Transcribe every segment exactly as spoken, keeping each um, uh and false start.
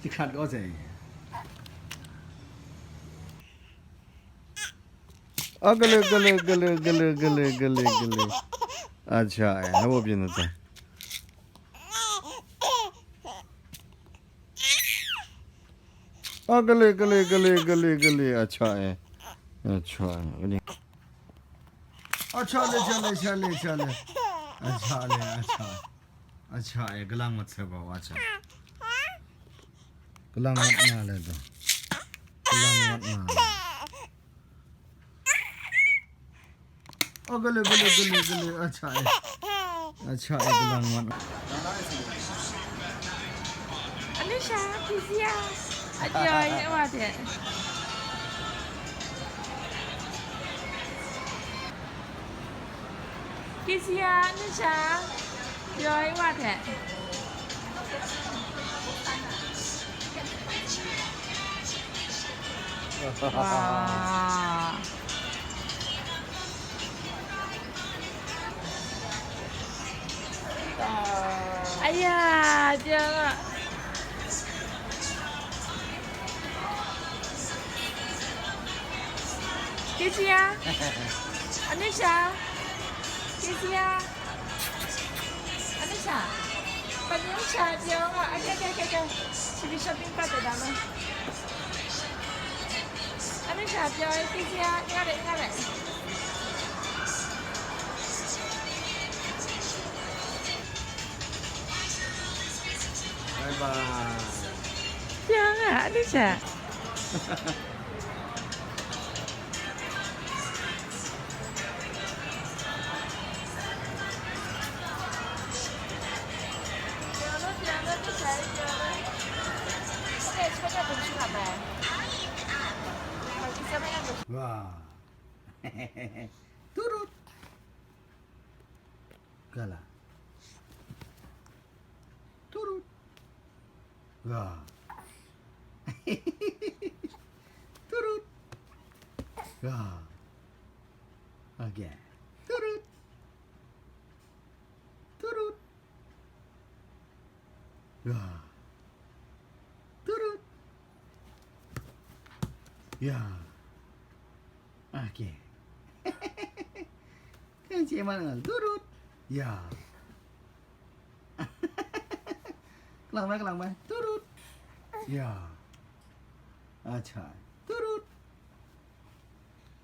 Di hkrat kaw sai. A, gale, gale, gale, gale, gale, gale, gale. Acha, eh, hai wo byin na ta. A, gale, gale, gale, gale, gale. Acha, eh. Acha, eh. Gale. Acha le, cha le, cha le, cha le. Acha le, acha. Acha, eh, galang mat sa ba wa cha. Galang mat nga le do. Galang mat nga le. Oh, gale, gale, gale, gale. Acha, eh. Acha, eh, galang mat. Alisha, Kezia. Adia, ya wa de. Kezia, Alisha. Joy, what it? Wow. Aya, dia. Kezia. Anisha. Kezia. Anisha. Anisha, dia. Oke, oke, oke, oke. Sini shopping cart ada mah. Anisha, dia. Kezia, ingat deh, ingat deh. Bye bye. Dia, Anisha. Wow. Turut. Gala. Turut. Ga. Turut. Ga. Again. Turut. Turut. Ga. Turut. Ya. Again. Kan cik mana turut. Ya. Kelang mai, kelang mai. Turut. Ya. Acha. Turut.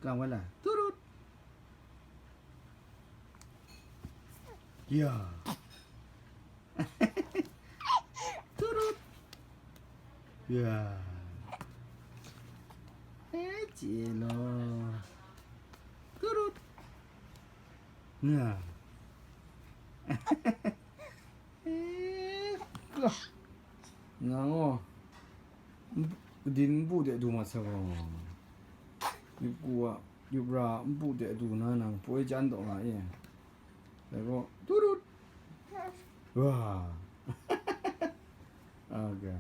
Kelang mai la. Turut. Ya. Turut. Ya. Eh, cik lo. Turut. Nga. Eh, kah. Nga ngo. Din bu de du ma sa wa. Ni ku wa. Yup ra npu de du na nang poi jan taw nga e. Dai gaw, turut. Wa. Okay.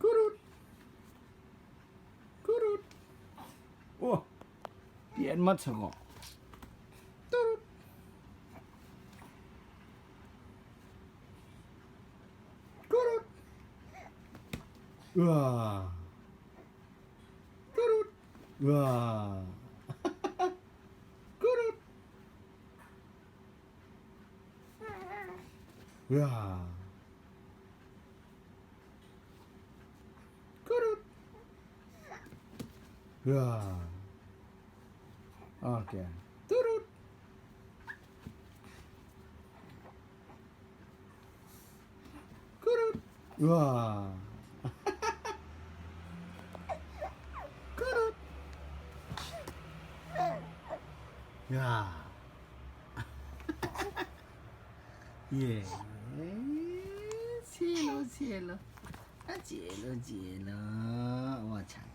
Kurut. Kurut. Oh. Pyen mat sa gaw. Turut. Kurut. Wa. Turut. Wa. Kurut. Wa. Kurut. Wa. Okay. Turut. Kurut. Wa. Kurut. Ya. Ye. Cik lo, cik lo. A, cik lo, cik lo. Wa chang.